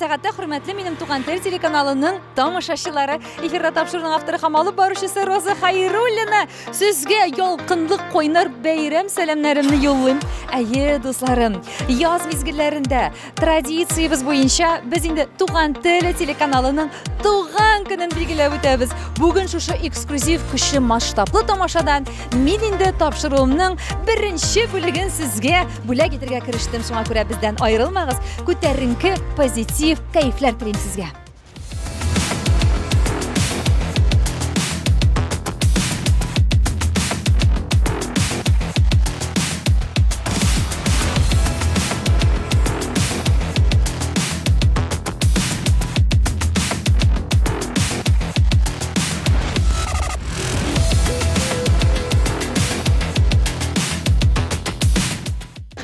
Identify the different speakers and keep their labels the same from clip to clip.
Speaker 1: сәгатьтә хөрмәтле минем Туган тел телеканалының тамашачылары. Эфирда тапшыруның авторы һәм алып баручысы Роза Хайруллина. Сезгә ялкынлы кайнар бәйрәм сәламнәремне юллыйм. Әйе, дусларым, яз мизгелләрендә традициябез буенча без инде Туган тел телеканалының туган көнен билгеләп үтәбез. Бүген шушы эксклюзив көчле масштаблы тамашадан мин инде тапшыруымның беренче бүлеген сезгә бүләк итәргә керештем. Шуңа күрә бездән аерылмагыз. Күтәренке, позитив кәефләр телим сезгә.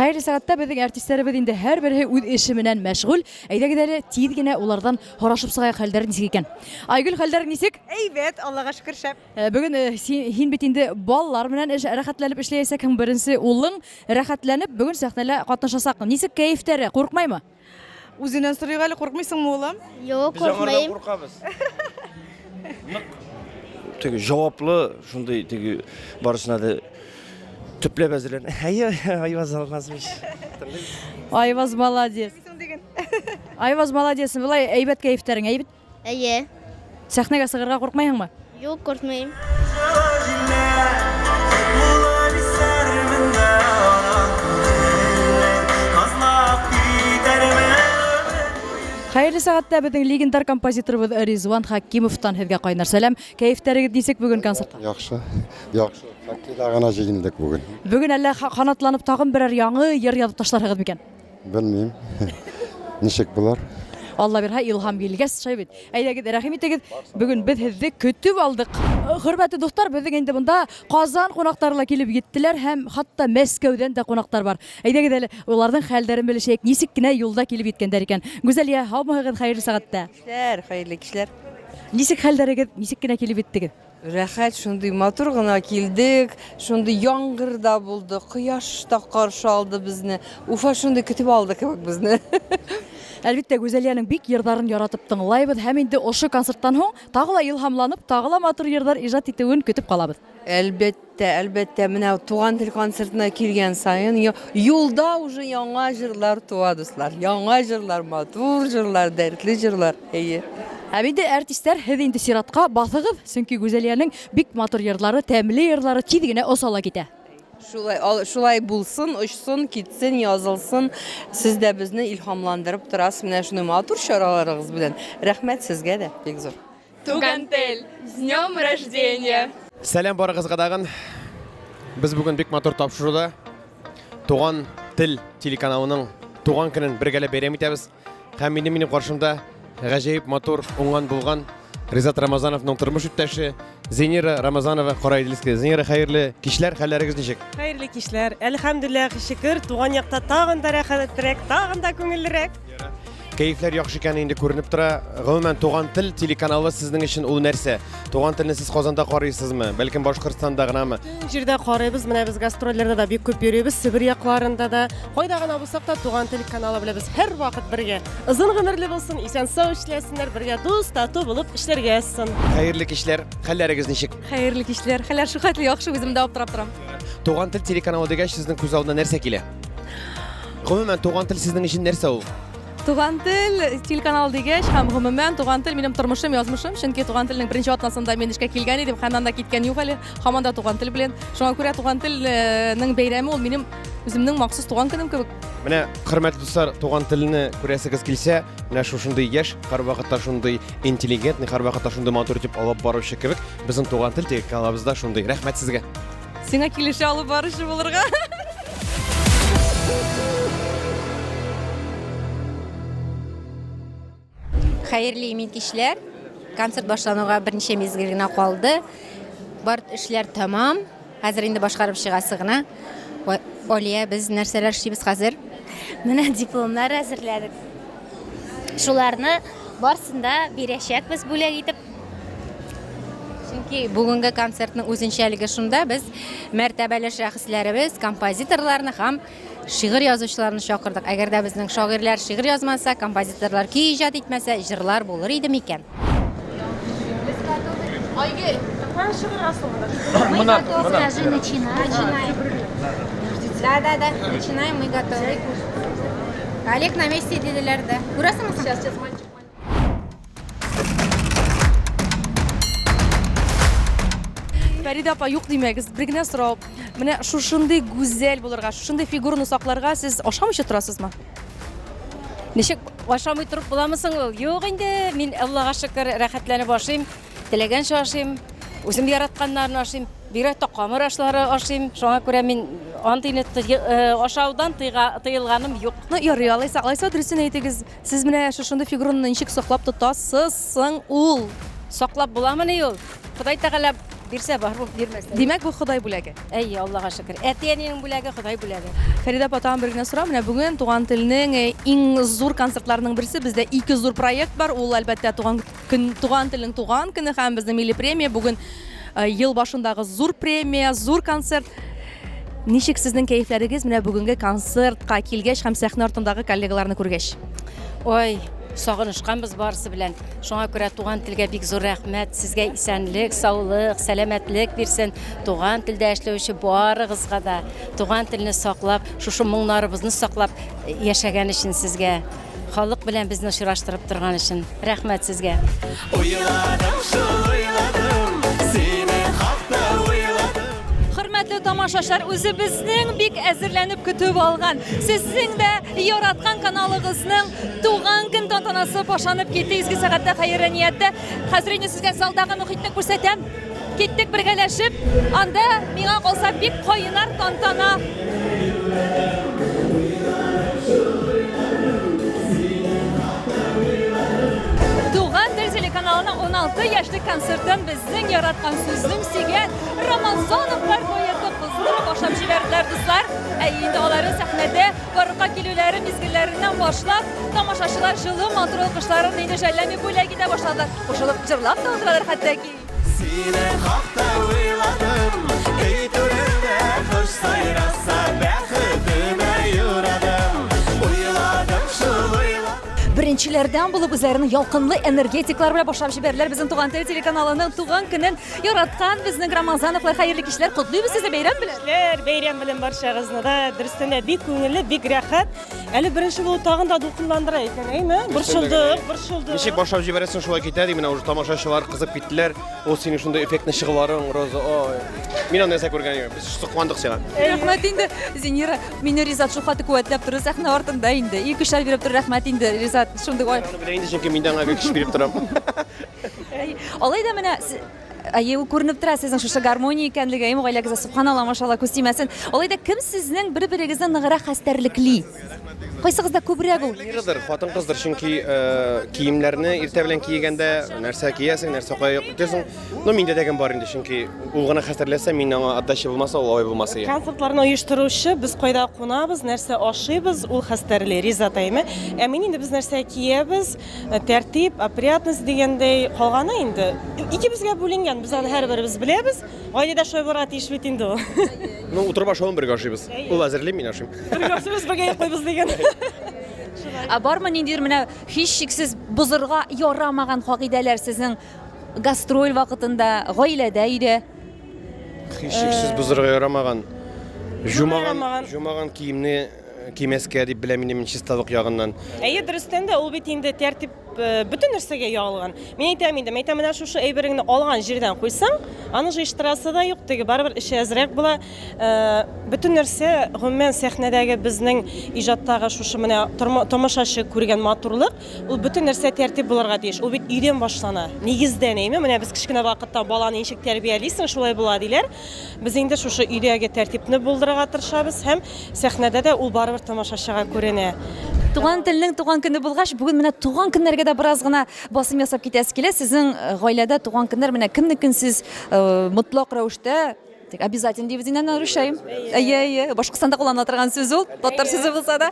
Speaker 2: Хәерле сәгатьтә безнең артистларыбыз инде һәрберсе үз эше белән мәшгуль. Әйдәгез әле тиз генә улардан һорашып сыгайык хәлләре ничек икән. Айгөл, хәлләрең ничек?
Speaker 3: Әйбәт, Аллага шөкер, шәп.
Speaker 2: Э, бүген э, син бит инде балалар белән эш рәхәтләнеп эшләячәкһең. Беренче улың рәхәтләнеп бүген сәхнәдә катнашасак. Ничек кәефтәре? Куркмаймы?
Speaker 3: Үзеннән сорыйк әле, куркмыйсыңмы, улым?
Speaker 4: Юк,
Speaker 5: Без аңардан
Speaker 4: куркмыйм.
Speaker 5: куркабыз. Нык теге җаваплы, шундый теге барысына да төпләп әзерлән. Әйе, Айваз Алмазович.
Speaker 2: Айваз молодец. Айваз молодец. Болай әйбәт кәефтәрең, әйбәт.
Speaker 4: Әйе.
Speaker 2: Сәхнәгә сыгырга куркмыйсыңмы?
Speaker 4: Юк, куркмыйм.
Speaker 2: Хәерле сәгатьтә безнең легендар композиторыбыз Ризван Хакимовтан һеҙгә кайнар сәлам. Кәефтәрегеҙ нисек бүген концертта?
Speaker 6: Яхшы, яхшы. Хоккейда гына җиңелдек бүген.
Speaker 2: Бүген әллә канатланып тагын берәр яңы йыр язып ташларһыгыз микән?
Speaker 6: Белмим. Ничек булыр?
Speaker 2: Алла бирһә, илһам килгәс, шулай бит. Әйдәгез, рәхим итегез. Бүген без һеҙҙе көтеп алдык. Хөрмәтле дуҫтар, беҙҙең инде бында Казан кунаҡтары ла килеп еттеләр һәм хатта Мәскәүҙән дә ҡунаҡтар бар. Әйдәгез әле, уларҙың хәлдәрен белешәйек, нисек кенә юлда килеп еткәндәр икән. Гүзәлия, һаумыһыгыҙ, хәерле сәғәттә.
Speaker 3: Кичләр, хәерле кичләр.
Speaker 2: Нисек хәлдәрегеҙ, нисек кенә килеп еттегеҙ?
Speaker 3: Рәхәт, шундый матур гына килдек, шундый яңгыр да булды, кояш та каршы алды безне. Уфа шундый көтеп алды кебек безне.
Speaker 2: Әлбиттә, Гүзәлиянең бик йырдарын яратып тыңлайбыз һәм инде ошо концерттан һуң тагы ла илһамланып, тагы ла матур йырдар иҗат итүен көтеп калабыз.
Speaker 3: Әлбәттә, әлбәттә, менә Туган тел концертына килгән саен юлда уже яңа җырлар туа, дуслар. Яңа җырлар, матур җырлар, дәртле җырлар. Әйе.
Speaker 2: Ә инде артистлар, һеҙ инде сиратка баҫығыҙ, сөнки Гүзәлиянең бик матур йырлары, тәмле йырлары тиҙ генә осала китә.
Speaker 3: Шулай, шулай булсын, очсын, китсен, язылсын. Сез дә безне илһамландырып торасыз менә шундый матур чараларыгыз белән. Рәхмәт сезгә дә бик зур.
Speaker 7: Туган тел, с днем рождения!
Speaker 5: Сәлам барыгызга тагын. Без бүген бик матур тапшыруда Туган тел телеканалының туган көнен бергәләп бәйрәм итәбез. Һәм инде минем каршымда гаҗәеп матур, уңган булган Ризат Рамазановның тормыш иптәше Зенира Рамазанова Караиделская. Зенира, хәерле кичләр, хәлләрегез ничек?
Speaker 8: Хәерле кичләр. Әлхәмдүлилләһ, шөкер, туган якта тагын да рәхәтрәк, тагын да күңеллерәк.
Speaker 5: Кәефләр яхшы икәне инде күренеп тора. Гомумән, Туган тел телеканалы сезнең өчен ул нәрсә? Туган телне сез Казанда карыйсызмы? Бәлкем Башкортстанда гынамы?
Speaker 8: Бөтен җирдә карыйбыз. Менә без гастрольләрдә дә бик күп йөрибез, Себер якларында да. Кайда гына булсак та, Туган тел каналы белән без һәрвакыт бергә. Озын гомерле булсын, исән-сау эшләсеннәр, бергә дус, тату булып эшләргә язсын.
Speaker 5: Хәерле кичләр. Хәлләрегез ничек?
Speaker 1: Хәерле кичләр. Хәлләр шулхәтле яхшы, үзем дә аптырап торам.
Speaker 5: Туган тел телеканалы дигәч, сезнең күз алдына нәрсә килә? Гомумән, туган тел сезнең өчен нәрсә ул?
Speaker 1: Туган тел телеканал дигәч һәм гомумән туган тел минем тормышым, язмышым, чөнки туган телнең беренче атнасында мин эшкә килгән идем һәм анда киткән юк әле, һаман да туган тел белән. Шуңа күрә туган телнең бәйрәме ул минем үземнең махсус туган көнем кебек.
Speaker 5: Менә, хөрмәтле дуслар, туган телне күрәсегез килсә, менә шушындый яшь, һәрвакытта шундый интеллигентный, һәрвакытта шундый матур итеп алып баручы кебек, безнең туган тел телеканалыбызда шундый. Рәхмәт сезгә.
Speaker 1: Сиңа килешә алып баручы булырга.
Speaker 9: Хәерле имин кичләр. Концерт башлануга берничә мизгел генә калды. Бар эшләр тәмам. Хәзер инде башкарып чыгасы гына. Алия, без нәрсәләр эшлибез хәзер?
Speaker 4: Менә дипломнар әзерләдек. Шуларны барсын да бирәчәкбез бүләк итеп. Чөнки
Speaker 9: Чөнки бүгенге концертның үзенчәлеге шунда, без мәртәбәле шәхесләребез, композиторларны һәм шигырь язучыларны чакырдык. Әгәр дә безнең шагыйрьләр шигырь язмаса, композиторлар көй иҗат итмәсә, җырлар булыр иде микән?
Speaker 8: Айгөл, каян чыгарасың моны?
Speaker 4: Мы готовы. Скажи, начинаем.
Speaker 9: Да, да, да, начинаем, мы готовы. Олег на месте диделәр дә. Күрәсеңме соң?
Speaker 8: Сейчас, сейчас, мальчик.
Speaker 2: Фәридә апа, юк димәгез, бер генә сорау. Менә шушындый гүзәл булырга, шушындый фигураны сакларга сез ашамыйча торасызмы?
Speaker 10: Ничек ашамый торып буламы соң ул? Юк инде, мин Аллага шөкер, рәхәтләнеп ашыйм, теләгәнчә ашыйм, үзем яратканнарны ашыйм. Бигрәк тә камыр ашлары ашыйм. Шуңа күрә мин андыйны э, ашаудан тыелганым юк.
Speaker 2: Ну, ярый, алайса, алайса дөресен әйтегез. Сез менә шушындый фигураны ничек саклап тотасыз соң ул?
Speaker 10: Саклап буламыни ул? Ходай Тәгалә бирсә бар, бирмәсә.
Speaker 2: Димәк, бу Ходай бүләге.
Speaker 10: Әйе, Аллага шөкер. Әти-әнинең бүләге, Ходай бүләге.
Speaker 2: Фәридә апа, тагын бер генә сорау. Менә бүген Туган телнең э, иң зур концертларының берсе. Бездә ике зур проект бар. Ул, әлбәттә, Туган көн, Туган телнең туган көне һәм безнең милли премия. Бүген э, ел башындагы зур премия, зур концерт. Ничек сезнең кәефләрегез менә бүгенге концертка килгәч һәм сәхнә артындагы коллегаларны күргәч?
Speaker 10: Ой, сагынышканбыз барысы белән. Шуңа күрә туган телгә бик зур рәхмәт. Сезгә исәнлек, саулык, сәламәтлек бирсен. Туган телдә эшләүче барыгызга да туган телне саклап, шушы моңнарыбызны саклап яшәгән өчен сезгә Халык белән безне очраштырып торган өчен рәхмәт сезгә.
Speaker 11: Уйладым шул уйладым, сине хакта уйладым.
Speaker 1: Хөрмәтле тамашачылар, үзебезнең бик әзерләнеп көтеп алган, сезнең дә яраткан каналыгызның туган көн тантанасы башланып китте. Изге сәгатьтә, хәерле нияттә. Хәзер инде сезгә залдагы мохитне күрсәтәм. Киттек бергәләшеп, анда миңа калса бик кайнар тантана. Туган тел телеканалының 16 яшьлек концертын безнең яраткан сүзнең сөйгән Рамазановлар дуэты кыздырып башлап җибәрделәр, дуслар. Ә инде алары сәхнәдә барлыкка килүләре мизгелләреннән башлап, тамашачылар җылы матур алкышларын инде жәлләми бүләк итә башладылар. Кушылып җырлап та утыралар хәтта ки.
Speaker 11: Сине хакта уйладым, өй түрендә кош сайраса, бәхетемә юрадым. Уйладым шул уйладым.
Speaker 1: Беренчеләрдән булып үзләренең ялкынлы энергетиклар белән башлап җибәрделәр безнең Туган тел телеканалының туган көнен яраткан безнең Рамазановлар хәерле кичләр котлыйбыз сезне бәйрәм белән.
Speaker 8: Кичләр, бәйрәм белән барчагызны да. Дөрестән дә бик күңелле, бик рәхәт. Әле беренче булу тагын да дулкынландыра икән, әйме? Борчылдык, борчылдык.
Speaker 5: Ничек башлап җибәрәсең, шулай китә ди, менә уже тамашачылар кызып киттеләр. Ул синең шундый эффектны чыгуларың, Роза, ой. Мин аны нәрсә күргән юк. Без сокландык сиңа.
Speaker 1: Рәхмәт инде, Зинира, мине Ризат шул хаты куәтләп торыр сәхнә артында инде. И көчләр биреп тор, рәхмәт инде, Ризат, шундый ой.
Speaker 5: Аны белә инде, чөнки мин дә аңа көч биреп торам.
Speaker 1: Алай да менә Әйе, ул күренеп тора сезнең шушы гармония икәнлеге, әйе, гаиләгездә субханалла, машалла, күз тимәсен. Алай да кем сезнең бер-берегезне ныграк хәстәрлекли? Кайсыгызда күбрәк ул?
Speaker 5: Мирадыр, хатын-кыздыр, чөнки э, киемнәрне иртә белән кигәндә нәрсә киясең, нәрсә кая итәсең. Ну, миндә дә кем бар инде, чөнки ул гына хәстәрләсә, мин аңа отдача булмаса, ул алай булмас иде.
Speaker 8: Концертларны оештыручы, без кайда кунабыз, нәрсә ашыйбыз, ул хәстәрли, Ризат әйме. Ә мин инде без нәрсә киябез, Э, тәртип, опрятность дигәндәй, калганы инде икебезгә бүленгән, без аны һәрберебез беләбез. Гаиләдә шулай булырга тиеш бит инде ул.
Speaker 5: Ну, утырып ашавын бергә ашыйбыз. Ул әзерли, мин ашыйм.
Speaker 8: Бергә ашыйбыз, бергә йоклыйбыз дигән.
Speaker 1: Ә бармы ниндидер менә һичшиксез бозырга ярамаган кагыйдәләр сезнең гастроль вакытында, гаиләдә, өйдә?
Speaker 5: Һичшиксез бозырга ярамаган. Жумаган, жумаган киемне кимәскә дип беләм инде мин чисталык ягыннан.
Speaker 8: Әйе, дөрестән дә, ул бит инде тәртип э, бөтен нәрсәгә ягылган. Мин әйтәм инде, мәйтәм менә шушы әйбереңне алган җирдән куйсаң, аны җыештырасы да юк, теге барыбер эше әзрәк була. Э, бөтен нәрсә, гомумән сәхнәдәге безнең иҗаттагы шушы менә тамашачы күргән матурлык, ул бөтен нәрсә тәртип булырга тиеш. Ул бит өйдән башлана, нигездән, әйме? Менә без кечкенә вакытта баланы ничек тәрбиялисең, шулай була диләр. Без инде шушы өйдәге тәртипне булдырырга тырышабыз һәм сәхнәдә дә ул барыбер тамашачыга күренә.
Speaker 1: Туган телнең туган көне булгач, бүген менә туган көннәргә дә бераз гына басым ясап китәсе килә. Сезнең э, гаиләдә туган көннәр менә кемнекен сез э, мотлак рәвештә Тик обязательно дибез инде нарушаем. Әйе, әйе, Башкортстанда кулланыла торган сүз ул, татар сүзе булса да,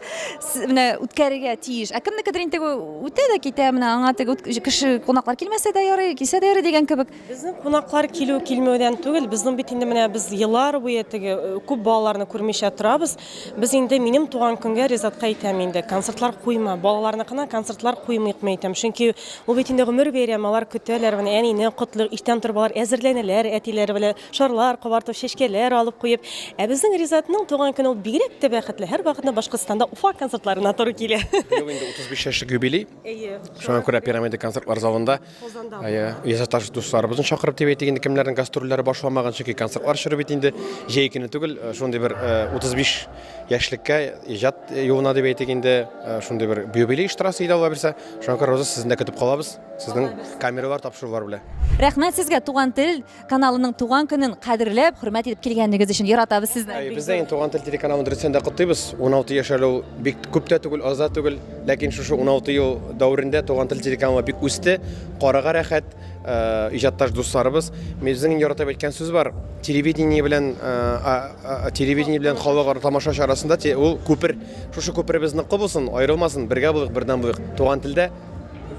Speaker 1: менә үткәрергә тиеш. Ә кемнекедер инде теге үтә дә китә, менә аңа теге кеше кунаклар килмәсә дә ярый, килсә дә ярый дигән кебек.
Speaker 8: Безнең кунаклар килү килмәүдән түгел, безнең бит инде менә без еллар буе теге э, күп балаларны күрмичә торабыз. Без инде минем туган көнгә Ризатка әйтәм инде, концертлар куйма, балаларныкына концертлар куймыйк, мин әйтәм. Чөнки ул бит инде гомер бәйрәме, алар көтәләр, менә әнине котлыйк, иртән торып алар әзерләнәләр әтиләре белән, шарлар кабартып, чәчкәләр алып куеп. Ә безнең Ризатның туган көне ул бигрәк тә бәхетле, һәрвакытны Башкортстанда Уфа концертларына туры килә.
Speaker 5: Быел инде 35 яшьлек юбилей.
Speaker 8: Әйе.
Speaker 5: Шуңа күрә Пирамида концертлар залында
Speaker 8: Казанда.
Speaker 5: Әйе, яшьтәш дусларыбызны чакырып дип әйтик инде, кемнәрнең гастрольләре башламаган, чөнки концертлар чоры бит инде җәй көне түгел, э, шундый бер 35 э, яшьлеккә иҗат юлына дип әйтик инде, э, шундый бер юбилей оештырасы иде Алла бирсә. Шуңа күрә Роза сезне дә көтеп калабыз. Сезнең камералар, тапшырулар белән.
Speaker 1: Рәхмәт сезгә Туган тел каналының туган көнен кадерләп, хөрмәт итеп килгәнегез өчен. Яратабыз сезне.
Speaker 5: Әй, без дә инде Туган тел телеканалын дөрестән дә котлыйбыз. 16 яшь әле ул бик күп тә түгел, аз да түгел. Ләкин шушы 16 ел дәверендә Туган тел телеканалы бик үсте. Карага рәхәт, э, иҗатташ дусларыбыз. Безнең инде яратып әйткән сүз бар. Телевидение белән, э, телевидение белән халык тамашачы арасында ул күпер. Шушы күперебез ныклы булсын, аерылмасын, бергә булыйк, бердәм булыйк. Туган телдә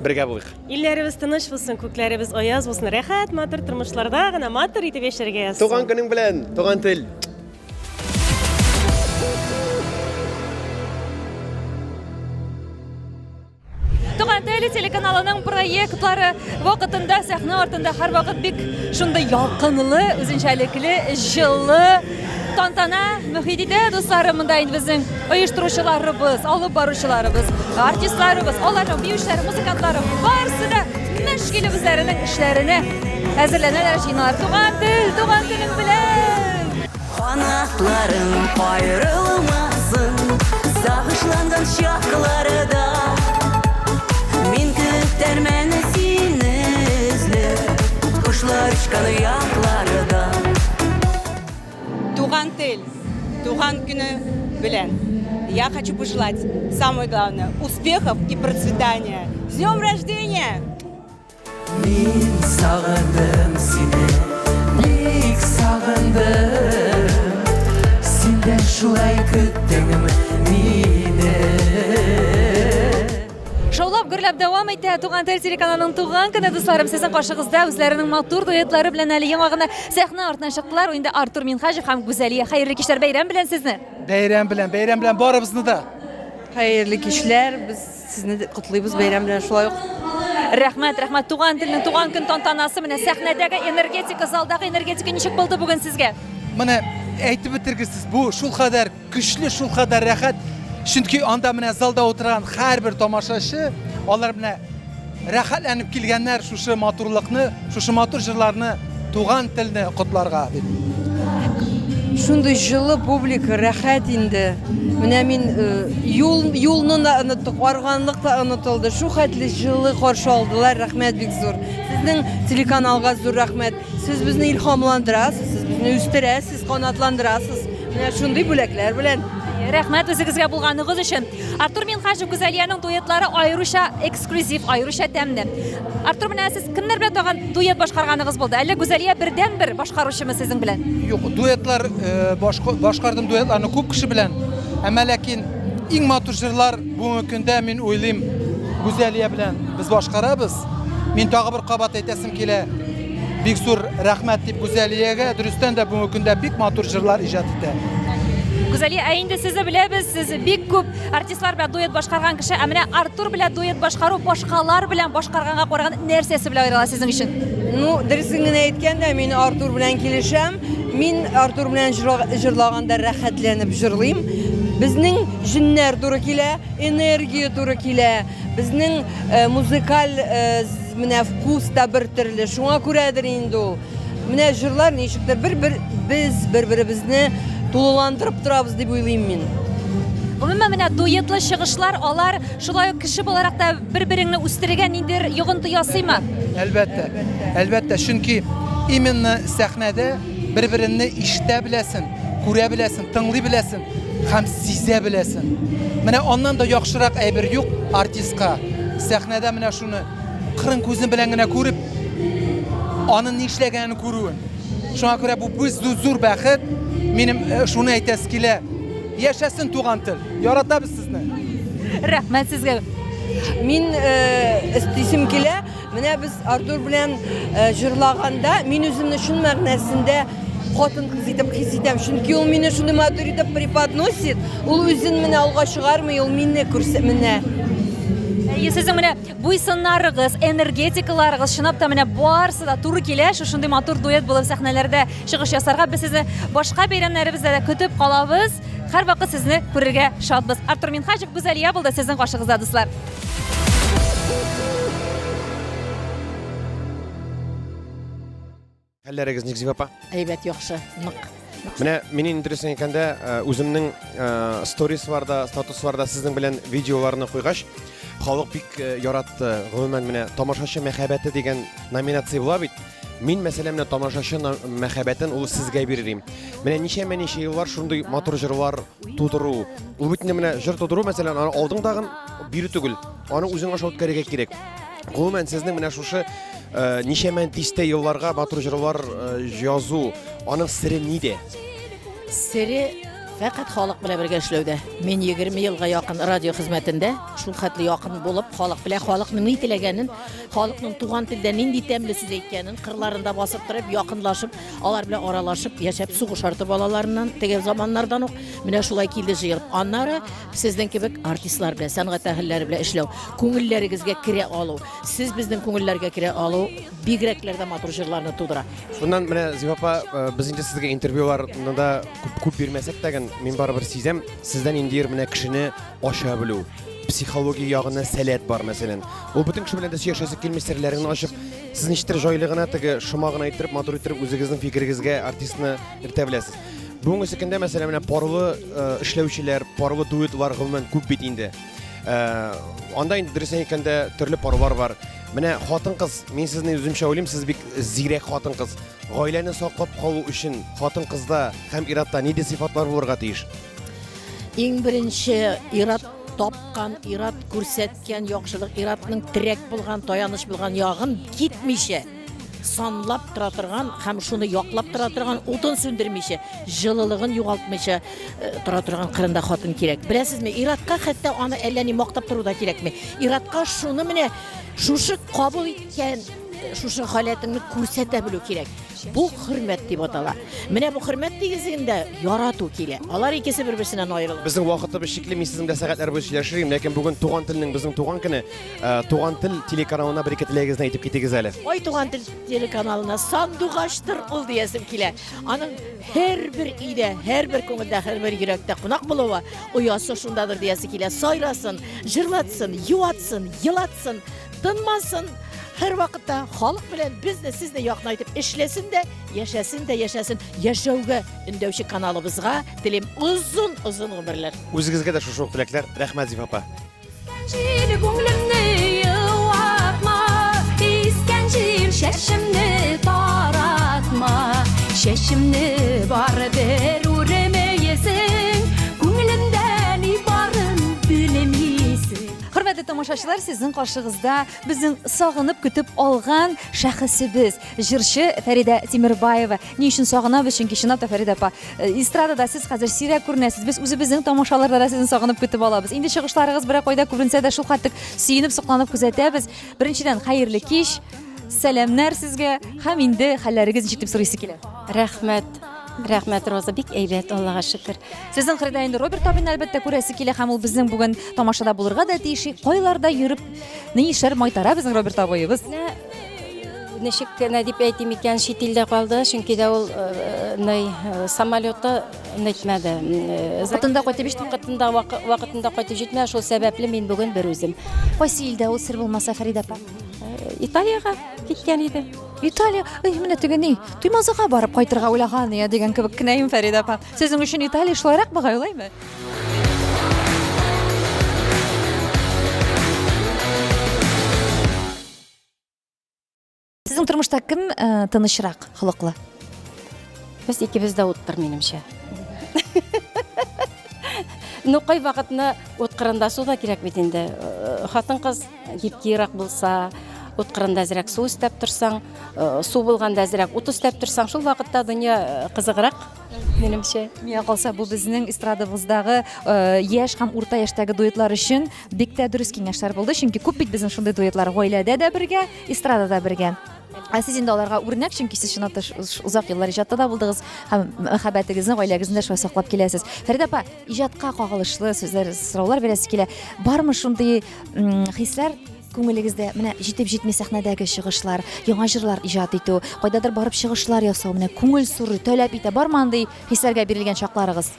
Speaker 5: бергә булыйк.
Speaker 8: Илләребез тыныч булсын, күкләребез аяз булсын, рәхәт, матур тормышларда гына матур итеп яшәргә язсын.
Speaker 5: Туган көнең белән, туган тел!
Speaker 1: Туган тел телеканалының проектлары вакытында сәхнә артында һәрвакыт бик шундый ялкынлы, үзенчәлекле, җылы тантана мөхит итә, дусларым, монда инде безнең оештыручыларыбыз, алып баручыларыбыз, артистларыбыз, аларның биючеләре, музыкантлары, барысы да мәш килеп үзләренең эшләренә әзерләнәләр, җыеналар. Туган тел, туган телең белән!
Speaker 12: Канатларың каерылмасын, сагышланган чакларда. Мин көтәрмен сине эзләп, кошлар очкан якларда.
Speaker 13: Туган тел, туган көне белән. Я хочу пожелать самое главное успехов и процветания. С днем рождения!
Speaker 12: Мин сагындым сине, бик сагындым. Син дә шулай көттеңме мине?
Speaker 1: Шаулап гөрләп дәвам итә Туган тел телеканалының туган көне, дусларым. Сезнең каршыгызда үзләренең матур дуэтлары белән әле яңа гына сәхнә артына чыктылар. Инде Артур Минхаҗев һәм Гүзәлия. Хәерле кичләр, бәйрәм белән сезне.
Speaker 14: Бәйрәм белән, бәйрәм белән барыбызны да.
Speaker 3: Хәерле кичләр, без сезне дә котлыйбыз бәйрәм белән шулай ук.
Speaker 1: Рәхмәт, рәхмәт. Туган телнең туган көн тантанасы менә сәхнәдәге энергетика, залдагы энергетика ничек булды бүген сезгә?
Speaker 14: Менә әйтеп бетергесез, бу шулкадәр Көчле, шулкадәр рәхәт. Чөнки анда менә залда утырган һәрбер тамашачы, алар менә рәхәтләнеп килгәннәр шушы матурлыкны, шушы матур җырларны, туган телне котларга дип.
Speaker 3: Шундый җылы публика, рәхәт инде. Менә мин э, юл юлны да оныттык, арганлык та онытылды. Шу хәтле җылы каршы алдылар, рәхмәт бик зур. Сезнең телеканалга зур рәхмәт. Сез безне илһамландырасыз, сез безне үстерәсез, канатландырасыз. Менә шундый бүләкләр белән.
Speaker 1: Рәхмәт үзегезгә булганыгыз өчен. Артур Минхаҗев, Гүзәлиянең дуэтлары аеруча эксклюзив, аеруча тәмле. Артур, менә сез кемнәр белән тагын дуэт башкарганыгыз булды? Әллә Гүзәлия бердәнбер башкаручымы сезнең белән?
Speaker 14: Юк, дуэтлар э, башкардым дуэтларны күп кеше белән. Әмма ләкин иң матур җырлар бүгенге көндә мин уйлыйм Гүзәлия белән без башкарабыз. Мин тагы бер кабат әйтәсем килә. Бик зур рәхмәт дип Гүзәлиягә, дөрестән дә бүгенге көндә бик матур җырлар иҗат итә.
Speaker 1: Гүзәлия, ә инде сезне беләбез, сез бик күп артистлар белән дуэт башкарган кеше, ә менә Артур белән дуэт башкару башкалар белән башкарганга караганда нәрсәсе белән аерыла сезнең өчен?
Speaker 3: Ну, дөресен генә әйткәндә, мин Артур белән килешәм. Мин Артур белән җырлаганда рәхәтләнеп җырлыйм. Безнең җеннәр туры килә, энергия туры килә. Безнең э, музыкаль э, Менә вкус та бер төрле, шуңа күрәдер инде ул. Менә җырлар ничектер бер-бер без бер-беребезне тулыландырып торабыз дип уйлыйм мин.
Speaker 1: Гомумән, менә дуэтлы чыгышлар, алар шулай ук кеше буларак та бер-береңне үстерергә ниндидер йогынты ясыймы?
Speaker 14: Әлбәттә. Әлбәттә, чөнки именно сәхнәдә бер-береңне ишетә беләсең, күрә беләсең, тыңлый беләсең һәм сизә беләсең. Менә аннан да яхшырак әйбер юк артистка. Сәхнәдә менә шуны кырын күзен белән генә күреп, аның нишләгәнен күрүен. Шуңа күрә бу без зур бәхет. Минем э, шуны әйтәсе килә. Яшәсен туган тел. Яратабыз сезне.
Speaker 1: Рәхмәт сезгә.
Speaker 3: Мин э, өстисем килә. Менә без Артур белән э, җырлаганда, мин үземне чын мәгънәсендә хатын-кыз итеп хис итәм. Чөнки ул мине шундый матур итеп преподносит. Ул үзен менә алга чыгармый, ул мине күрсә менә.
Speaker 1: Әйе, сезнең менә буй-сыннарыгыз, энергетикаларыгыз чынлап та менә барысы да туры килә. Шушындый матур дуэт булып сәхнәләрдә чыгыш ясарга без сезне башка бәйрәмнәребездә дә көтеп калабыз. Һәрвакыт сезне күрергә шатбыз. Артур Минһаҗев, Гүзәлия булды сезнең каршыгызда, дуслар.
Speaker 5: Хәлләрегез ничек, Зифа апа?
Speaker 15: Әйбәт, яхшы, нык.
Speaker 5: Менә мин инде дөресен әйткәндә, э, үземнең э, сторисларда, статусларда сезнең белән видеоларны куйгач, халык бик э, яратты. Гомумән, менә тамашачы мәхәббәте дигән номинация була бит. Мин, мәсәлән, менә тамашачы мәхәббәтен ул сезгә бирер идем. Менә ничәмә ничә еллар шундый матур җырлар тудыру. Ул бит инде менә җыр тудыру, мәсәлән, аны алдың тагын бирү түгел. Аны үзең аша үткәрергә кирәк. Гомумән, сезнең менә шушы э, ничәмә дистә елларга матур җырлар э, язу, аның сере нидә?
Speaker 15: Сере фәкать халык белән бергә эшләүдә. Мин 20 елга якын радио хезмәтендә, шул хәтле якын булып, халык белән халыкның ни теләгәнен, халыкның туган телдә нинди тәмле сүз әйткәнен, кырларында басып торып, якынлашып, алар белән аралашып, яшәп, сугыш арты балаларыннан, теге заманнардан ук менә шулай килде җыелып. Аннары Сезнең кебек артистлар белән, сәнгать әһелләре белән эшләү, күңелләрегезгә керә алу, сез безнең күңелләргә керә алу бигрәкләр дә матур җырларны тудыра.
Speaker 5: Шуннан менә Зифа апа, э, без инде сезгә интервьюларны да күп, күп бирмәсәк тә, мин барыбер сизәм, сездә ниндидер менә кешене ача белү, психология ягыннан сәләт бар, мәсәлән. Ул бөтен кеше белән дә сөйләшәсе килми, серләреңне ачып, сез ничектер җайлы гына теге шома гына иттереп, матур иттереп үзегезнең фикерегезгә артистны иртә беләсез. Бүгенге көндә, мәсәлән, менә парлы э, эшләүчеләр, парлы дуэтлар гомумән күп бит инде. Э, анда инде дөресен әйткәндә төрле парлар бар. Менә хатын-кыз, мин сезне үземчә уйлыйм, сез бик зирәк хатын-кыз. Гаиләне саклап калу өчен хатын-кызда һәм иратта нинди сыйфатлар булырга тиеш?
Speaker 15: Иң беренче ират тапкан, ират күрсәткән яхшылык, иратның терәк булган, таяныч булган ягын китмичә санлап тора торган һәм шуны яклап тора торган, утын сүндермичә, җылылыгын югалтмыйча э, тора торган кырында хатын кирәк. Беләсезме, иратка хәтта аны әллә ни мактап тору да кирәкми. Иратка шуны менә шушы кабул иткән э, шушы халәтеңне күрсәтә белү кирәк. Бу хөрмәт дип атала. Менә бу хөрмәт нигезендә ярату килә. Алар икесе бер-берсеннән аерылмый.
Speaker 5: Безнең вакытыбыз чикле, мин сезнең белән сәгатьләр буе сөйләшер идем, ләкин бүген Туган телнең безнең туган көне. Э, Туган тел телеканалына бер-ике теләгегезне әйтеп китегез әле.
Speaker 15: Ой, Туган тел телеканалына сандугачтыр ул диясем килә. Аның һәрбер өйдә, һәрбер күңелдә, һәрбер йөрәктә кунак булуы, оясы шундадыр диясе килә. Сайрасын, җырлатсын, юатсын, елатсын, тынмасын. Һәрвакытта халык белән безне, сезне якынайтып эшләсен дә, яшәсен дә, яшәсен. Яшәүгә өндәүче каналыбызга телим озын-озын гомерләр.
Speaker 5: Үзегезгә дә шушы ук теләкләр. Рәхмәт, Зифа апа.
Speaker 16: Җил күңлемне юатма, Искән җил чәчемне таратма. Чәчемне барыбер үрмәйсең, Күңелемдә ни барын белмисең.
Speaker 1: Хөрмәтле тамашачылар, сезнең каршыгызда безнең сагынып көтеп алган шәхесебез, җырчы Фәридә Тимербаева. Ни өчен сагынабыз? Чөнки чынлап та Фәридә апа, э, эстрадада сез хәзер сирәк күренәсез. Без үзебезнең тамашаларда да сезне сагынып көтеп алабыз. Инде чыгышларыгыз берәр кайда күренсә дә шул хәтлек сөенеп, сокланып күзәтәбез. Беренчедән, хәерле кич, сәламнәр сезгә һәм инде хәлләрегез ничек дип сорыйсы килә.
Speaker 10: Рәхмәт. Рәхмәт, Роза, бик әйбәт, Аллага шөкер.
Speaker 1: Сезнең кырыйда инде Роберт абыйны әлбәттә күрәсе килә һәм ул безнең бүген тамашада булырга да тиеш. Кайларда йөреп, ни эшләр майтара безнең Роберт абыебыз?
Speaker 10: Менә ничек кенә дип әйтим икән, чит илдә калды, чөнки дә ул э, ни э, самолеты нитмәде. Э,
Speaker 1: вакытында кайтып җитмәде.
Speaker 10: Вакытында вакытында кайтып җитмәде, шул сәбәпле мин бүген бер үзем.
Speaker 1: Кайсы илдә ул сер булмаса, Фәридә апа?
Speaker 10: Италиягә киткән иде.
Speaker 1: Италия, эй, менә теге ни, Туймазыга барып кайтырга уйлаган я дигән кебек кенә Фәридә апа. Сезнең өчен Италия шулайрак бугай, улаймы? Сезнең тормышта кем э, тынычрак холыклы?
Speaker 10: Без икебез дә уттыр, минемчә. Ну, кай вакытны ут кырында су да кирәк бит инде. Э, хатын-кыз гибкийрак булса, Ут кырында әзрәк су өстәп торсаң, су булганда әзрәк ут өстәп торсаң, шул вакытта дөнья кызыграк, минемчә.
Speaker 1: Миңа калса, бу безнең эстрадабыздагы яшь һәм урта яшьтәге дуэтлар өчен бик тә дөрес киңәшләр булды, чөнки күп бит безнең шундый дуэтлар, гаиләдә дә бергә, эстрадада бергә. Ә сез инде аларга үрнәк, чөнки сез чынлап та озак еллар иҗатта да булдыгыз һәм мәхәббәтегезне, гаиләгезне дә шулай саклап киләсез. Фәридә апа, иҗатка кагылышлы сүзләр, сораулар бирәсе килә. Бармы шундый хисләр күңелегездә, менә җитеп җитми сәхнәдәге чыгышлар, яңа җырлар иҗат итү, кайдадыр барып чыгышлар ясау, менә күңел сорый, таләп итә. Бармы андый хисләргә бирелгән чакларыгыз?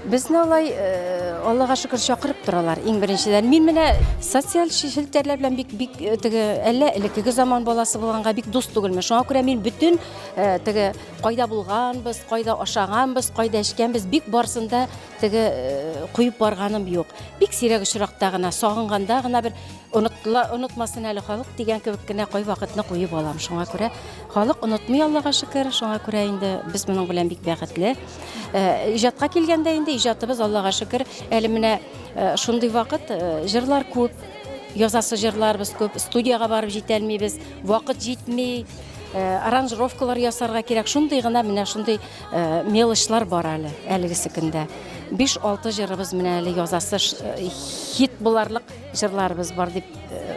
Speaker 10: Безне алай, э, Аллага шөкер, чакырып торалар, иң беренчедән. Мин менә социаль челтәрләр белән бик бик э, теге әллә элеккеге заман баласы булганга бик дус түгелмен. Шуңа күрә мин бөтен э, теге кайда булганбыз, кайда ашаганбыз, кайда эчкәнбез, бик барсын да теге куеп барганым юк. Бик сирәк очракта гына, сагынганда гына бер онытла, онытмасын әле халык дигән кебек кенә кайвакытны куеп алам. Шуңа күрә халык онытмый, Аллага шөкер. Шуңа күрә инде без моның белән бик бәхетле. Э, иҗатка килгәндә инде иҗатыбыз, Аллага шөкер, әле менә э, шундый вакыт, э, җырлар күп, язасы җырларыбыз күп, студиягә барып җитәлмибез, вакыт җитми, аранжировкалар ясарга кирәк. Шундый гына менә шундый мелочлар бар әле әлегесе көндә. 5-6 җырыбыз менә әле язасы хит буларлык җырларыбыз бар дип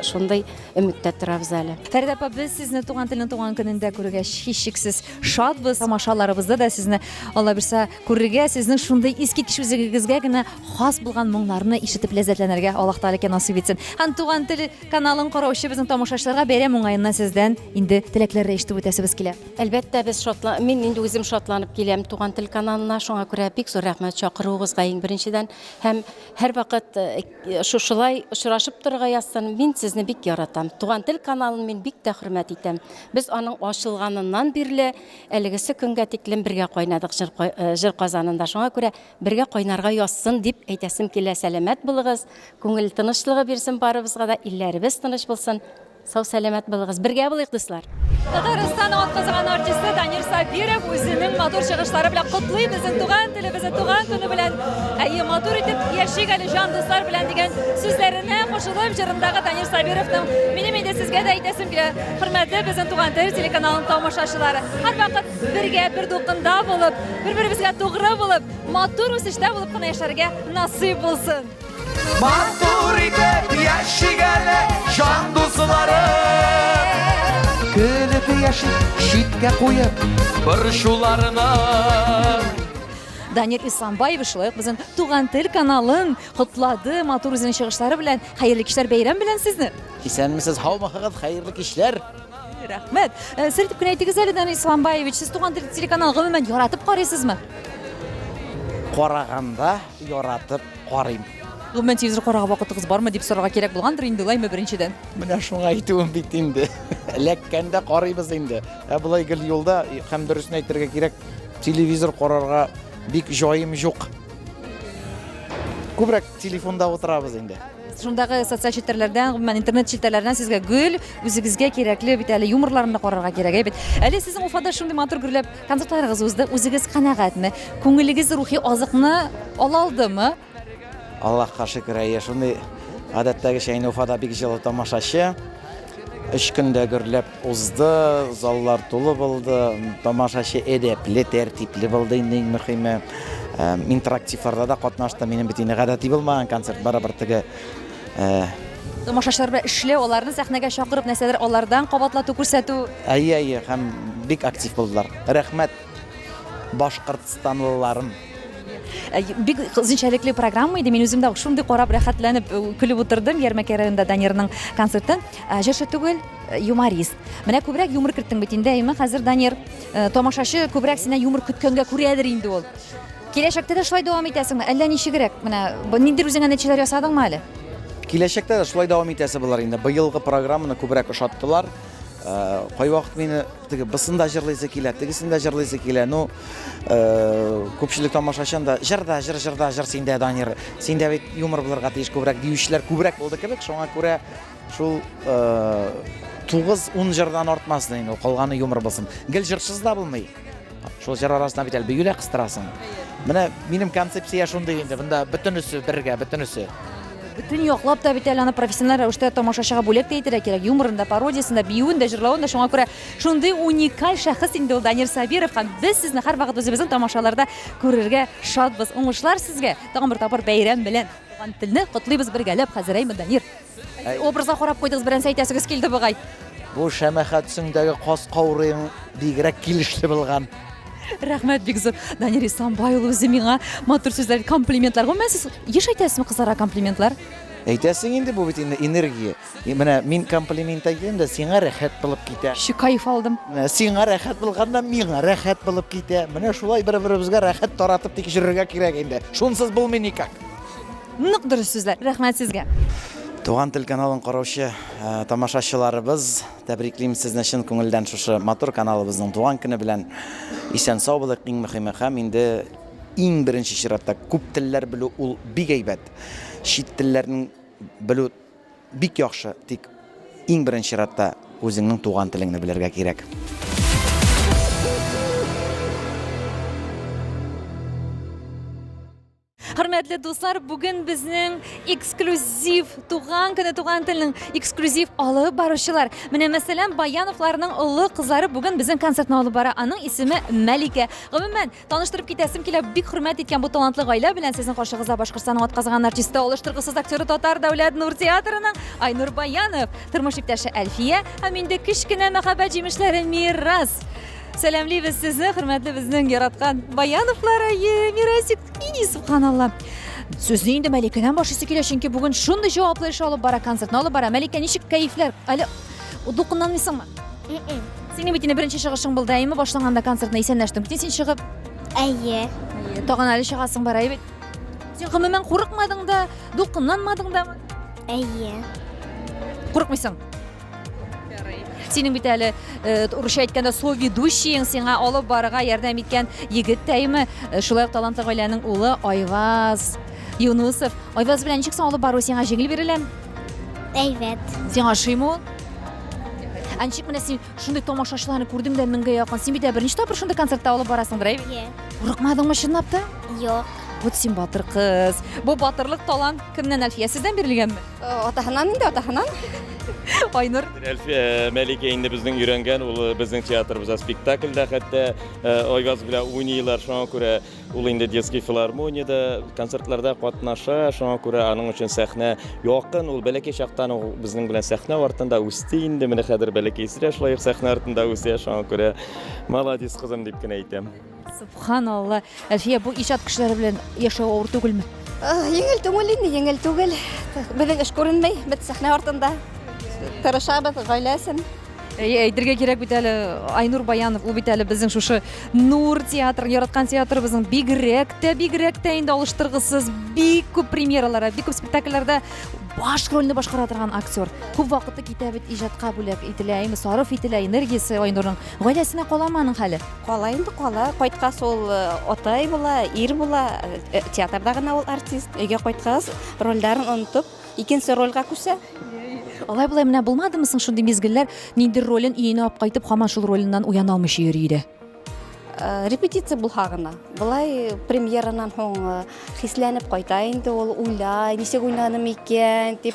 Speaker 10: шундый өметтә торабыз әле.
Speaker 1: Фәридә апа, без сезне Туган телнең туган көнендә күргәч, һичшиксез Шатбыз, тамашаларыбызда да сезне, Алла бирсә, күрергә, сезнең шундый искиткеч үзегезгә генә хас булган моңнарны ишетеп ләззәтләнергә Аллаһ Тәгаләкә насыйп итсен. Һәм Туган тел каналын караучы безнең тамашачыларга бәйрәм уңаеннан сездән инде теләкләр дә ишетеп үтәсебез килә.
Speaker 10: Әлбәттә, без шатла, мин инде үзем шатланып киләм Туган тел каналына, шуңа күрә бик зур рәхмәт чакыруыгызга иң беренчедән. Һәм һәрвакыт э, шушылай очрашып торырга язсын. Мин сезне бик яратам. Туган тел каналын мин бик тә хөрмәт итәм. Без аның ачылганыннан бирле әлегесе көнгә тиклем бергә кайнадык җыр, э, җыр казанында. Шуңа күрә бергә кайнарга язсын дип әйтәсем килә. Сәламәт булыгыз, күңел тынычлыгы бирсен барыбызга да, илләребез тыныч булсын. Сау-сәламәт булыгыз. Бергә булыйк, дуслар.
Speaker 1: Татарстанның атказанган артисты Данир Сабиров үзенең матур чыгышлары белән котлый безнең туган телебезне туган көне белән. Әйе, матур итеп яшик әле җан дуслар белән дигән сүзләренә кушылып җырындагы Данир Сабировның минем инде сезгә дә әйтәсем килә. Хөрмәтле безнең Туган тел телеканалының тамашачылары, һәрвакыт бергә бер дулкында булып, бер-беребезгә тугры булып, матур үсештә булып кына яшәргә насыйп булсын.
Speaker 11: Матур итеп яшик әле, җан дусларым. Көлеп яшик, читкә куеп борчуларны.
Speaker 1: Данир Исламбаев шулай ук безнең Туган тел каналын котлады матур үзенең чыгышлары белән. Хәерле кичләр, бәйрәм белән сезне!
Speaker 17: Исәнмесез, һаумыһыгыз, хәерле кичләр!
Speaker 1: Рәхмәт. Э, сер итеп кенә әйтегез әле, Данир Исламбаевич, сез Туган тел телеканалын гомумән яратып карыйсызмы?
Speaker 17: Караганда яратып карыйм.
Speaker 1: Гомумән телевизор карарга вакытыгыз бармы дип сорарга кирәк булгандыр инде, улаймы беренчедән?
Speaker 17: Менә шуңа әйтүем бит инде. Эләккәндә карыйбыз инде. Ә болай гел юлда, һәм дөресен әйтергә кирәк, телевизор карарга бик җаем юк. Күбрәк телефонда утырабыз инде.
Speaker 1: Шундагы социаль челтәрләрдән, гомумән интернет челтәрләреннән сезгә гел үзегезгә кирәкле бит әле юморларны да карарга кирәк, әйбәт. Әле сезнең Уфада шундый матур гөрләп концертларыгыз узды. Үзегез канәгатьме? Күңелегез рухи азыкны ала алдымы?
Speaker 17: Аллаһка шөкер, әйе, шундый гадәттәгечә инде Уфада бик җылы тамашачы. Өч көндә гөрләп узды, заллар тулы булды, тамашачы әдәпле, тәртипле булды инде иң мөхиме. Интерактивларда да катнашты. Минем бит инде гадәти булмаган концерт, барыбер теге
Speaker 1: Тамашачылар белән эшләү, аларны сәхнәгә чакырып, нәрсәдер алардан кабатлату, күрсәтү.
Speaker 17: Әйе, әйе, һәм бик актив булдылар. Рәхмәт, башкортстанлыларым.
Speaker 1: Э, бик үзенчәлекле программа иде. Мин үзем дә шундый карап рәхәтләнеп э, көлеп утырдым Ярмәкәй районында Данирның концертын. Э, җырчы түгел, юморист. Менә күбрәк юмор керттең бит инде, әйме? Хәзер Данир тамашачы күбрәк синнән юмор көткәнгә күрәдер инде ул. Киләчәктә дә шулай дәвам итәсеңме? Әллә ничегрәк? Менә ниндидер үзеңә нәтиҗәләр ясадыңмы әле?
Speaker 17: Киләчәктә дә шулай дәвам итәсе булыр инде. Быелгы программаны күбрәк ошаттылар. Кайвакыт мине теге бысын да җырлыйсы килә, тегесен дә җырлыйсы килә. Ну, күпчелек тамашачы анда җыр да җыр, җыр да җыр синдә, Данир. Синдә бит юмор булырга тиеш күбрәк диючеләр күбрәк булды кебек. Шуңа күрә шул 9-10 җырдан артмасын инде, калганы юмор булсын. Гел җырсыз да булмый. Шул җыр арасына бит әле бию дә кыстырасың. Менә минем концепция шундый инде. Монда бөтенесе бергә, бөтенесе.
Speaker 1: Бөтен яклап та бит әле аны профессиональ рәвештә тамашачыга бүләк тә итәргә кирәк. Юморын да, пародиясен дә, биюен дә, җырлавын да. Шуңа күрә шундый уникаль шәхес инде ул Данир Сабиров. Һәм без сезне һәрвакыт үзебезнең тамашаларда күрергә шатбыз. Уңышлар сезгә! Тагын бер тапкыр бәйрәм белән! Туган телне котлыйбыз бергәләп хәзер, әйме, Данир? Образга карап куйдыгыз, берәрсе әйтәсегез килде бугай.
Speaker 17: Бу шәмәхә төсеңдәге каз каурыең бигрәк килешле булган.
Speaker 1: Рәхмәт бик зур. Данир Исламбай ул үзе миңа матур сүзләр, комплиментлар. Гомумән, сез еш әйтәсезме кызларга комплиментлар?
Speaker 17: Әйтәсең инде, бу бит инде энергия. Менә мин комплимент әйтәм дә, сиңа рәхәт булып китә.
Speaker 1: Чө кайф алдым.
Speaker 17: Менә сиңа рәхәт булганда миңа рәхәт булып китә. Менә шулай бер-беребезгә рәхәт таратып тик йөрергә кирәк инде. Шунсыз булмый никак.
Speaker 1: Нык дөрес сүзләр. Рәхмәт сезгә.
Speaker 17: Туган тел каналын караучы э, тамашачыларыбыз, тәбриклим сезне чын күңелдән шушы матур каналыбызның туган көне белән. Исән сау булыйк, иң мөхиме һәм инде иң беренче чиратта күп телләр белү ул бик әйбәт. Чит телләрнең белү бик яхшы, тик иң беренче чиратта үзеңнең туган телеңне белергә кирәк.
Speaker 1: Хөрмәтле дуслар, бүген безнең эксклюзив туган көне туган телнең эксклюзив алып баручылар. Менә мәсәлән, Баяновларның олы кызлары бүген безнең концертны алып бара. Аның исеме Мәликә. Гомумән, таныштырып китәсем килә, бик хөрмәт иткән бу талантлы гаилә белән сезнең каршыгызда Башкортстанның атказанган артисты, алыштыргысыз актеры Татар дәүләт Нур театрының Айнур Баянов, тормыш иптәше Әлфия һәм инде кечкенә мәхәббәт җимешләре Мирас. Сәламлибез сезне, хөрмәтле безнең яраткан Баяновлар, әйе, Мирасик, и, субханалла. Сүзне инде Мәликәдән башлыйсы килә, чөнки бүген шундый җаваплы эш алып бара, концертны алып бара. Мәликә, ничек кәефләр? Әле дулкынланмыйсыңмы? Синең бит инде беренче чыгышың булды, әйеме? Башланганда концертны исәнләштең. Бит син чыгып.
Speaker 4: Әйе.
Speaker 1: Әйе, тагын әле чыгасың бар, әйе бит? Син гомумән курыкмадың да, дулкынланмадың да?
Speaker 4: Әйе.
Speaker 1: Курыкмыйсың? Синең бит әле э, урысча әйткәндә соведущийың сиңа алып барырга ярдәм иткән егет тәйме? Э, шулай ук талантлы гаиләнең улы Айваз Юнусов. Айваз белән ничек соң алып бару сиңа җиңел бирелә?
Speaker 4: Әйбәт.
Speaker 1: Сиңа ошыймы ул? Ә ничек менә син шундый тамашачыларны күрдең дә меңгә якын. Син бит берничә тапкыр шундый концертта алып барасыңдыр, әйе?
Speaker 4: Иә.
Speaker 1: Курыкмадыңмы чынлап та?
Speaker 4: Юк.
Speaker 1: Вот син батыр кыз. Бу батырлык талант кемнән, Әлфия? Сездән бирелгәнме?
Speaker 18: Атаһынан инде, атаһынан.
Speaker 1: Айнур.
Speaker 19: Әлфия Мәликә инде безнең өйрәнгән, ул безнең театрыбызда спектакльдә хәтта Айваз белән уйныйлар, шуңа күрә ул инде детский филармониядә, концертларда катнаша, шуңа күрә аның өчен сәхнә якын, ул бәләкәй чактан ук безнең белән сәхнә артында үсте инде, менә хәзер бәләкәйсе дә шулай ук сәхнә артында үсә, шуңа күрә молодец кызым дип кенә әйтәм.
Speaker 1: Субханалла. Әлфия, бу иҗат кешеләре белән яшәү авыр түгелме?
Speaker 18: Җиңел түгел инде, җиңел түгел. Безнең эш күренми, без сәхнә артында. Тырышабыз, гаиләсен.
Speaker 1: Әйе, әйтергә кирәк бит әле, Айнур Баянов, ул бит әле безнең шушы Нур театрын, яраткан театрыбызның бигрәк тә, бигрәк тә инде алыштыргысыз, бик күп премьералары, бик күп спектакльләрдә баш рольне башкара торган актер. Күп вакыты китә бит иҗатка бүләк ителә, әйме, сарыф ителә энергиясе Айнурның. Гаиләсенә каламы аның хәле?
Speaker 18: Кала инде, кала. Кайткач ул э, атай була, ир була. Э, театрда гына ул артист. Өйгә кайткач, рольләрен онытып, икенче рольгә күчә.
Speaker 1: Алай болай менә булмадымы соң шундый мизгелләр, нинди ролен өенә алып кайтып, һаман шул роленнән уяна алмыйча йөри иде?
Speaker 18: Э, репетиция булһа гына. Болай премьеранан һуң хисләнеп кайта инде ул, уйлай, ничек уйнаным икән дип.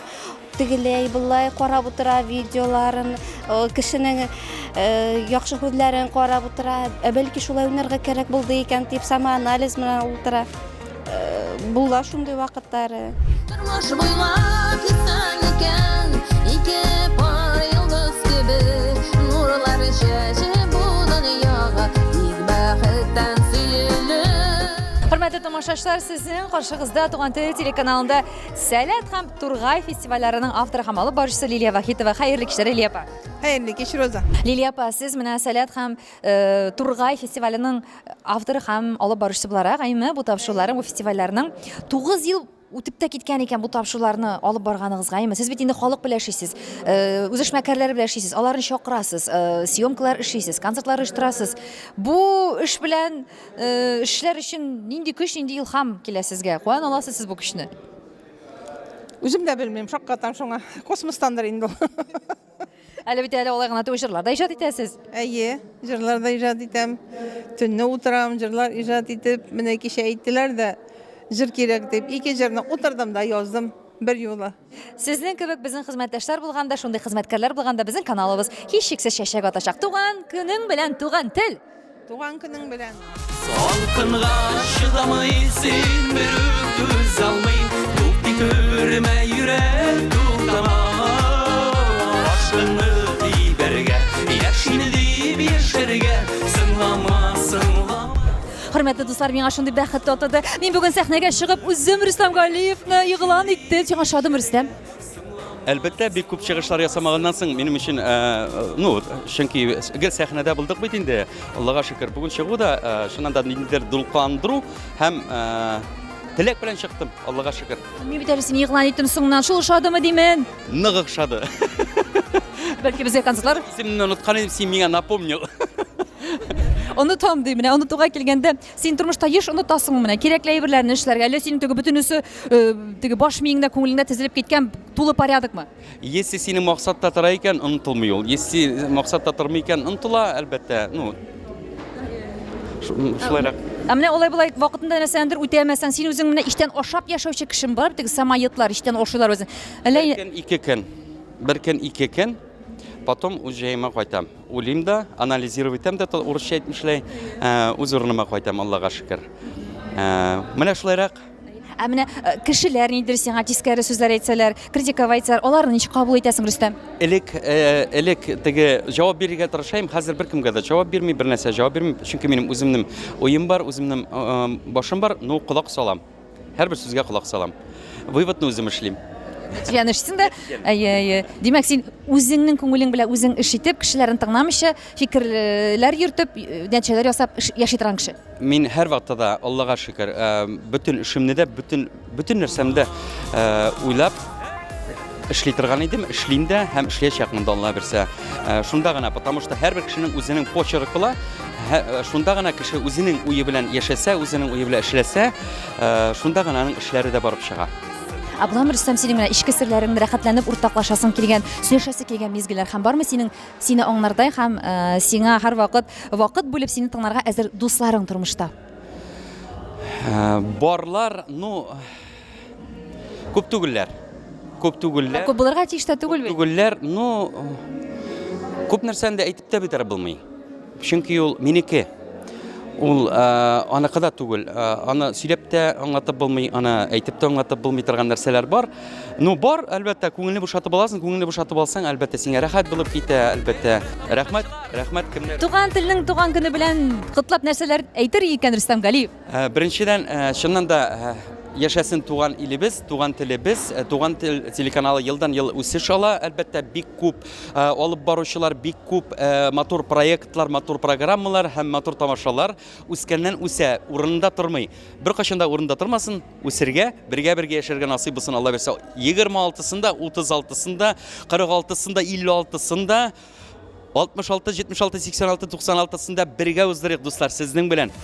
Speaker 18: Тегеләй, болай карап утыра видеоларын, э, кешенең э, яхшы һүзләрен карап утыра. Ә бәлки шулай уйнарга кирәк булды икән дип самоанализ белән утыра. Э, була шундый вакытлары.
Speaker 16: Тормыш буйлап йөрсәң икән, ике пар йолдыз кебек, нурлар чәчеп бу дөньяга, тик бәхеттән сөелеп.
Speaker 1: Хөрмәтле тамашачылар, сезнең каршыгызда Туган тел телеканалында Сәләт һәм Тургай фестивальләренең авторы һәм алып баручысы Лилия Вахитова. Хәерле кичләр, Лилия апа.
Speaker 20: Хәерле кич, Роза.
Speaker 1: Лилия апа, сез менә Сәләт һәм э, Тургай фестиваленең авторы һәм алып баручысы буларак, әйме, бу тапшыруларның, бу фестивальләрнең 9 ел үтеп тә киткән икән бу тапшыруларны алып барганыгызга, әйме? Сез бит инде халык белән эшлисез, э, үзешмәкәрләр белән эшлисез, аларны чакырасыз, э, съемкалар эшлисез, концертлар оештырасыз. Бу эш белән Э, эшләр өчен нинди көч, нинди илһам килә сезгә? Каян аласыз сез бу көчне?
Speaker 20: Үзем дә белмим, шаккатам шуңа. Космостандыр инде ул.
Speaker 1: Әле бит әле алай гына түгел, җырлар да иҗат итәсез.
Speaker 20: Әйе, җырлар да иҗат итәм. Төнне утырам, җырлар иҗат итеп. Менә кичә әйттеләр дә, җыр кирәк дип. Ике җырны утырдым да яздым. Бер юлы.
Speaker 1: Сезнең кебек безнең хезмәттәшләр булганда, шундый хезмәткәрләр булганда безнең каналыбыз һичшиксез чәчәк атачак. Туган көнең белән, туган тел!
Speaker 20: Туган көнең белән!
Speaker 11: Салкынга чыдамый син берүк түзалмый Туктый күрмә йөрәк туктама Башыңны тибәргә Яшим дип яшәргә Сынлама, сынлама
Speaker 1: Хөрмәтле дуслар, миңа шундый бәхет татыды. Мин бүген сәхнәгә чыгып, үзем Рөстәм Галиевны игълан иттем. Сиңа ошадымы, Рөстәм?
Speaker 19: Әлбәттә, бик күп чыгышлар ясамаганнан соң минем өчен, э, ну, чөнки гел сәхнәдә булдык бит инде. Аллага шөкер, бүген чыгу да, э, чыннан да ниндидер дулкынландыру һәм э, теләк белән чыктым, Аллага шөкер.
Speaker 1: Мин бит әле сине игълан иттем соңыннан. Шул ошадымы димен?
Speaker 19: Нык ошады.
Speaker 1: Бәлки безгә концертлар
Speaker 19: Исемне оныткан идем, син миңа напомнил.
Speaker 1: Онытам ди, менә онытуга килгәндә, син тормышта еш онытасыңмы менә кирәкле әйберләрне эшләргә, әллә синең теге бөтенесе э, теге баш миеңдә, күңелеңдә тезелеп киткән тулы порядокмы?
Speaker 19: Если синең максатта тора икән, онытылмый ул. Если максатта тормый икән, онытыла, әлбәттә. Ну, шулайрак.
Speaker 1: Ә менә алай болай вакытында нәрсәнедер үтәмәсәң, син үзең менә эчтән ашап яшәүче кешеме бар, теге самоедлар эчтән ашыйлар үзен. Әллә
Speaker 19: Бер көн, ике көн. Бер көн, ике көн. Потом үз җаема кайтам. Уйлыйм да, анализировать итәм дә, урысча әйтмешләй, э, үз урыныма кайтам, Аллага шөкер. Э, менә шулайрак.
Speaker 1: Ә менә э, кешеләр нидер сиңа тискәре сүзләр әйтсәләр, критиковать итсәләр, аларны ничек кабул итәсең, Рөстәм?
Speaker 19: Элек, элек теге җавап бирергә тырышайм, хәзер беркемгә дә җавап бирми, бер нәрсә җавап бирмим, чөнки минем үземнең уем бар, үземнең башым бар, ну колак салам. Һәрбер сүзгә колак салам. Выводны үзем эшлим.
Speaker 1: Нәтиҗәне эшлисең дә. Әйе, әйе. Димәк, син үзеңнең күңелең белән үзең эш итеп, кешеләрне тыңламыйча, фикерләр йөртеп, нәтиҗәләр ясап яши торган кеше.
Speaker 19: Мин һәрвакытта да, Аллага шөкер, бөтен эшемне дә, бөтен бөтен нәрсәмне дә уйлап эшли торган идем, эшлим дә һәм эшләячәкмен дә, Алла бирсә. Шунда гына, потому что һәрбер кешенең үзенең почеркы була. Шунда гына кеше үзенең уе белән яшәсә, үзенең уе белән эшләсә, шунда гына аның эшләре дә барып чыга.
Speaker 1: Ә буламы, Рөстәм, синең менә эчке серләреңне рәхәтләнеп уртаклашасың килгән, сөйләшәсе килгән мизгелләр һәм бармы синең сине аңлардай һәм сиңа һәрвакыт вакыт бүлеп сине тыңларга әзер дусларың тормышта?
Speaker 19: Барлар, ну, күп түгелләр. Күп түгелләр.
Speaker 1: Күп булырга тиеш тә түгел
Speaker 19: бит. Түгелләр, ну, күп нәрсәне дә әйтеп тә бетереп булмый. Чөнки ул минеке. Ул аныкы да түгел. Аны сөйләп тә аңлатып булмый, аны әйтеп тә аңлатып булмый торган нәрсәләр бар. Ну, бар, әлбәттә, күңелне бушатып аласың, күңелне бушатып алсаң, әлбәттә, сиңа рәхәт булып китә, әлбәттә. Рәхмәт, рәхмәт кемнәр.
Speaker 1: Туган телнең туган көне белән котлап нәрсәләр әйтер икән Рөстәм Галиев?
Speaker 19: Беренчедән, чыннан да, яшәсен туган илебез, туган телебез. Туган тел телеканалы елдан-ел үсеш ала. Әлбәттә, бик күп алып баручылар, бик күп матур проектлар, матур программалар һәм матур тамашалар үскәннән үсә, урынында тормый. Беркайчан да урында тормасын, үсергә, бергә-бергә яшәргә насыйп булсын, Алла бирсә. 26-сында, 36-сында, 46-сында, 56-сында 66, 76, 86, 96-сында бергә уздырыйк, дуслар, сезнең белән.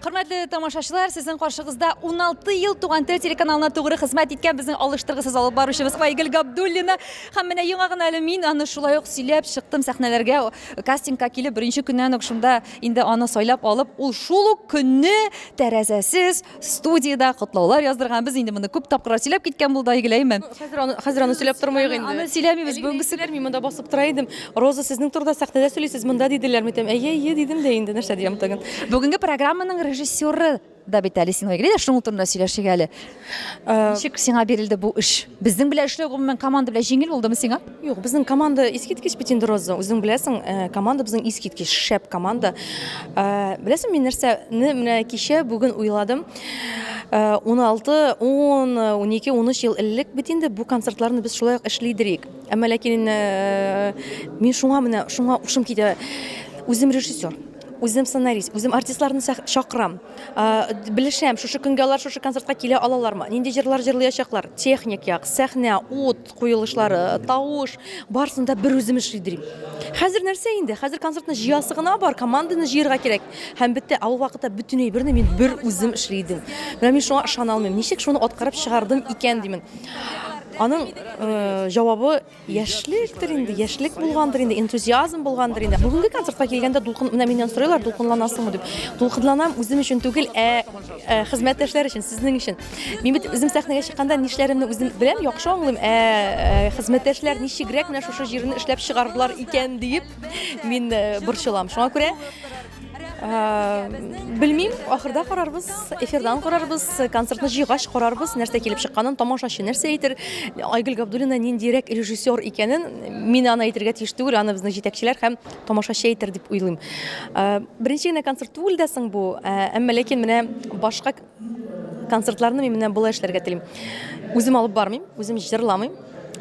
Speaker 1: Хөрмәтле тамашачылар, сезнең каршыгызда 16 ел Туган тел телеканалына тугры хезмәт иткән безнең алыштыргысыз алып баручыбыз Айгөл Габдуллина. Һәм менә яңа гына әле мин аны шулай ук сөйләп чыктым сәхнәләргә, кастингка килеп, беренче көннән үк шунда инде аны сайлап алып, ул шул ук көнне тәрәзәсез студиядә котлаулар яздырган. Без инде моны күп тапкырлар сөйләп киткән булды, Айгөл, әйме?
Speaker 8: Хәзер аны, хәзер аны сөйләп тормыйк инде.
Speaker 1: Аны сөйләмибез
Speaker 8: бүгенгесе. Мин монда басып тора идем. Роза, сезнең турыда сәхнәдә сөйлисез, монда диделәр. Мин әйтәм, әйе, әйе дидем дә инде, нәрсә диям тагын.
Speaker 1: Бүгенге программаның режиссеры да бит әле син, Айгөл, әйдә шуның турында сөйләшик әле. Ничек сиңа бирелде бу эш? Безнең белән эшләү гомумән команда белән җиңел булдымы сиңа?
Speaker 8: Юк, безнең команда искиткеч бит инде, Роза. Үзең беләсең, э, команда безнең искиткеч, шәп команда. Э, беләсең, мин нәрсәне менә кичә, бүген уйладым. 16, 10, 12, 13 ел элек бит инде бу концертларны без шулай ук эшли идек. Әмма ләкин э, мин шуңа менә шуңа ушым китә. Үзем режиссер, үзем сценарист, үзем артистларны чакырам. Белешәм, шушы көнгә алар шушы концертка килә алалармы? Нинди җырлар җырлыячаклар? Техник як, сәхнә, ут куелышлары, тавыш, барысын да бер үзем эшли дим. Хәзер нәрсә инде? Хәзер концертны җыясы гына бар, команданы җыярга кирәк. Һәм бетте. Ә ул вакытта бөтен әйберне мин бер үзем эшли идем. Менә мин шуңа ышана алмыйм. Ничек шуны аткарып чыгардым икән димен.
Speaker 21: Аның э, җавабы яшьлектер инде, яшьлек булгандыр инде, энтузиазм булгандыр инде. Бүгенге концертка килгәндә дулкын, менә миннән сорыйлар, дулкынланасыңмы дип. Дулкынланам үзем өчен түгел, ә э, хезмәттәшләр өчен, сезнең өчен. Мин бит үзем сәхнәгә чыкканда нишләремне үзем беләм, яхшы аңлыйм, ә э, хезмәттәшләр ничегрәк менә шушы җирне эшләп чыгардылар икән диеп мин э, борчылам. Шуңа күрә Белмим, ахырда карарбыз, эфирдан карарбыз, концертны җыйгач карарбыз, нәрсә килеп чыкканын, тамашачы нәрсә әйтер, Айгөл Габдуллина ниндирәк режиссер икәнен мин аны әйтергә тиеш түгел, аны безнең җитәкчеләр һәм тамашачы әйтер дип уйлыйм. Беренче генә концерт түгел дә соң бу, әмма ләкин менә башка концертларны мин менә болай эшләргә телим. Үзем алып бармыйм, үзем җырламыйм,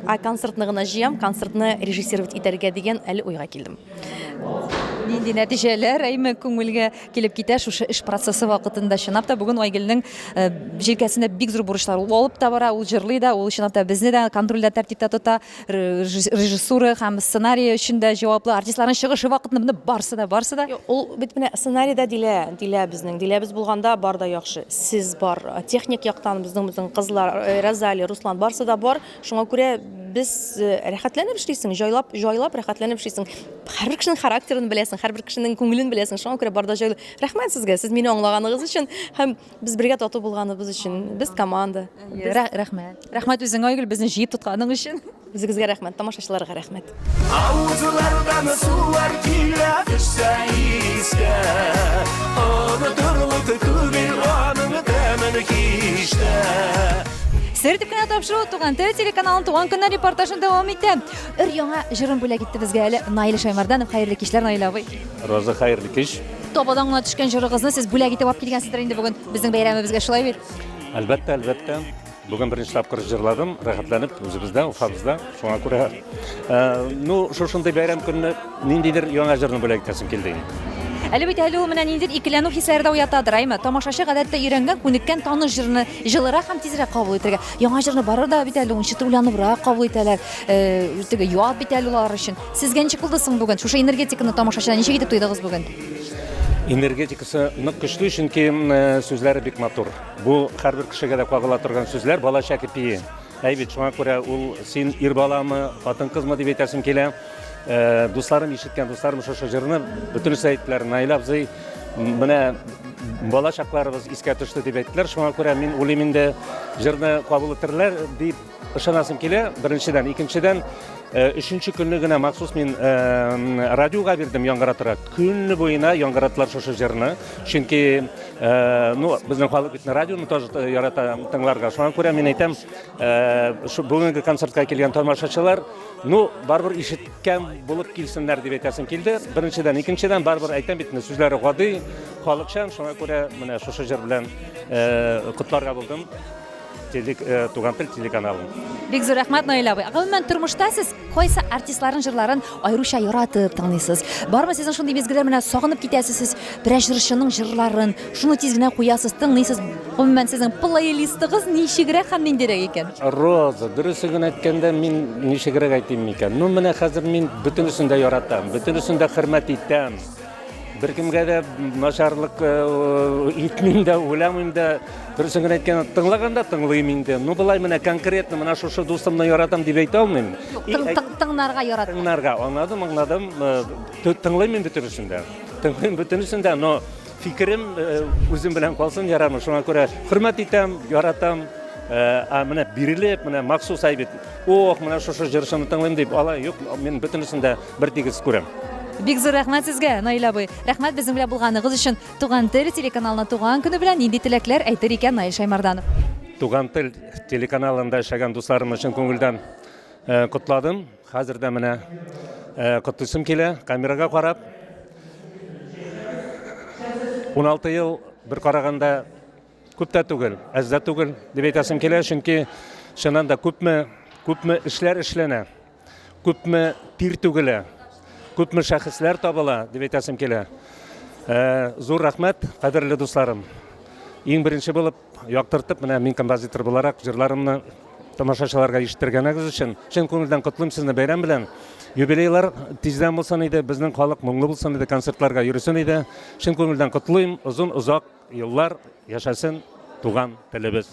Speaker 21: ә концертны гына җыям, концертны режиссировать итәргә дигән әле уйга килдем.
Speaker 1: Нинди нәтиҗәләр, әйме, күңелгә килеп китә шушы эш процессы вакытында. Чынлап та бүген Айгөлнең э, җилкәсендә бик зур бурычлар. Ул алып та бара, ул җырлый да, ул чынлап та безне дә контрольдә тәртиптә тота, режиссура һәм сценарий өчен дә җаваплы, артистларның чыгышы вакытында менә барсы да, барсы да.
Speaker 21: Ул бит менә сценарийда Дилә, Дилә безнең. Диләбез булганда бар да яхшы. Сез бар, техник яктан безнең безнең кызлар, э, Розалия, Руслан, барсы да бар. Шуңа күрә без э, рәхәтләнеп эшлисең, җайлап, җайлап рәхәтләнеп эшлисең. Һәрбер кешенең характерын беләсең, һәрбер кешенең күңелен беләсең. Шуңа күрә бар да җайлы. Рәхмәт сезгә, сез мине аңлаганыгыз өчен һәм без бергә тату булганыбыз өчен. Без команда.
Speaker 1: Без... Рәхмәт. Рәхмәт үзеңә, Айгөл, безне җыеп тотканың өчен.
Speaker 21: Үзегезгә рәхмәт, тамашачыларга рәхмәт.
Speaker 11: Авызлардан сулар килә төшсә искә, Онытырлык түгел аның тәмен һич тә.
Speaker 1: Сер дип кенә тапшыру Туган тел телеканалының туган көннәр репортажын дәвам итә. Өр яңа җырын бүләк итте безгә әле Наил Шаймарданов. Хәерле кичләр, Наил абый.
Speaker 19: Роза, хәерле кич.
Speaker 1: Табадан гына төшкән җырыгызны сез бүләк итеп алып килгәнсездер инде бүген безнең бәйрәмебезгә, шулай бит?
Speaker 19: Әлбәттә, әлбәттә. Бүген беренче тапкыр җырладым, рәхәтләнеп, үзебездә, Уфабызда. Шуңа күрә, э, ну, шушындый бәйрәм көнне ниндидер яңа җырны бүләк итәсем килде инде.
Speaker 1: Әле бит әле ул менә ниндидер икеләнү хисләре дә уятадыр, әйме? Тамашачы гадәттә өйрәнгән, күнеккән таныш җырны җылырак һәм тизрәк кабул итәргә. Яңа җырны барыр да бит әле ничектер уйланыбрак кабул итәләр. Э, теге ят бит әле алар өчен. Сезгә ничек булды соң бүген? Шушы энергетиканы тамашачыда ничек итеп тойдыгыз бүген?
Speaker 19: Энергетикасы нык көчле, чөнки э, сүзләре бик матур. Бу һәрбер кешегә дә кагыла торган сүзләр, балача кепие. Әй бит, шуңа күрә ул син ир баламы, хатын-кызмы дип әйтәсем килә. Э, дусларым ишеткән дусларым шушы җырны бөтенесе әйттеләр. Наил абзый, менә бала чакларыбыз искә төште дип әйттеләр. Шуңа күрә мин уйлыйм инде җырны кабул итерләр дип ышанасым килә. Беренчедән, икенчедән, э, өченче көнне генә махсус мин э, радиога бирдем яңгыратырга. Көне буена яңгыраттылар шушы җырны. Чөнки Э, ну, безнең халык бит радионы тоже ярата тыңларга. Шуңа күрә мин әйтәм, э, шу бүгенге концертка килгән тамашачылар, ну, барыбер ишеткән булып килсеннәр дип әйтәсем килде. Беренчедән, икенчедән, барыбер әйтәм бит, сүзләре гади, халыкчан, шуңа күрә менә шушы җыр белән э, котларга булдым. Телек, э, Туган тел телеканалын.
Speaker 1: Бик зур рәхмәт, Наил абый. Гомумән, тормышта сез кайсы артистларның җырларын аеруча яратып тыңлыйсыз? Бармы сезнең шундый мизгелләр, менә сагынып китәсез сез берәр җырчының җырларын, шуны тиз генә куясыз, тыңлыйсыз. Гомумән, сезнең плейлистыгыз ничегрәк һәм ниндирәк икән?
Speaker 19: Роза, дөресе генә әйткәндә, мин ничегрәк әйтим микән? Ну, менә хәзер мин бөтенесен дә яратам, бөтенесен дә хөрмәт итәм. Беркемгә дә начарлык э, итмим дә, уйламыйм да. Дөресен генә әйткәндә, тыңлаганда тыңлыйм инде. Ну, болай менә конкретно менә шушы дустымны яратам дип әйтә алмыйм.
Speaker 1: Тыңнарга яратам.
Speaker 19: Тыңнарга, аңладым, аңладым. Э, тыңлыйм мин бөтенесен дә. Тыңлыйм бөтенесен дә, но фикерем э, үзем белән калсын ярамый. Шуңа күрә хөрмәт итәм, яратам. Ә менә бирелеп, менә махсус әйбит. Ох, менә шушы җырчыны тыңлыйм дип, алай юк, мин бөтенесен дә бер тигез күрәм.
Speaker 1: Бик зур рәхмәт сезгә, Наил абый. Рәхмәт безнең белән булганыгыз өчен. Туган тел телеканалына туган көне белән нинди теләкләр әйтер икән Наил Шаймарданов?
Speaker 19: Туган тел телеканалында эшләгән дусларымны чын күңелдән э, котладым. Хәзер дә менә э, котлыйсым килә, камерага карап. 16 ел бер караганда Күп тә түгел, әз дә түгел дип әйтәсем килә, чөнки чыннан да күпме күпме эшләр эшләнә, күпме тир түгелә, күпме шәхесләр табыла дип әйтәсем килә. Э, зур рәхмәт, кадерле дусларым. Иң беренче булып яктыртып, менә мин композитор буларак җырларымны тамашачыларга ишеттергәнегез өчен чын күңелдән котлыйм сезне бәйрәм белән. Юбилейлар тиздән булсын иде, безнең халык моңлы булсын иде, концертларга йөресен иде. Чын күңелдән котлыйм, озын озак Еллар яшәсен туган телебез!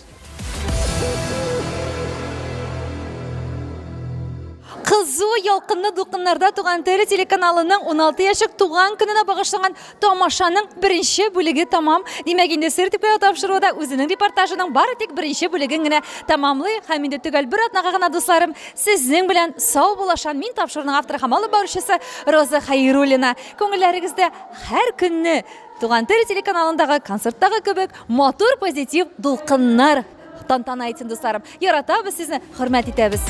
Speaker 1: Кызу ялкынлы дулкыннарда Туган тел телеканалының 16 яшьлек туган көненә багышланган тамашаның беренче бүлеге тәмам. Димәк, инде Сер дип куя тапшыруы да үзенең репортажының бары тик беренче бүлеген генә тәмамлый. Һәм инде төгәл бер атнага гына, дусларым, сезнең белән сау булашам. Мин тапшыруның авторы һәм алып баручысы Роза Хәйруллина. Күңелләрегездә һәр көнне Туган тел телеканалындагы концерттагы кебек матур позитив дулкыннар тантана итсен, дусларым. Яратабыз сезне, хөрмәт итәбез.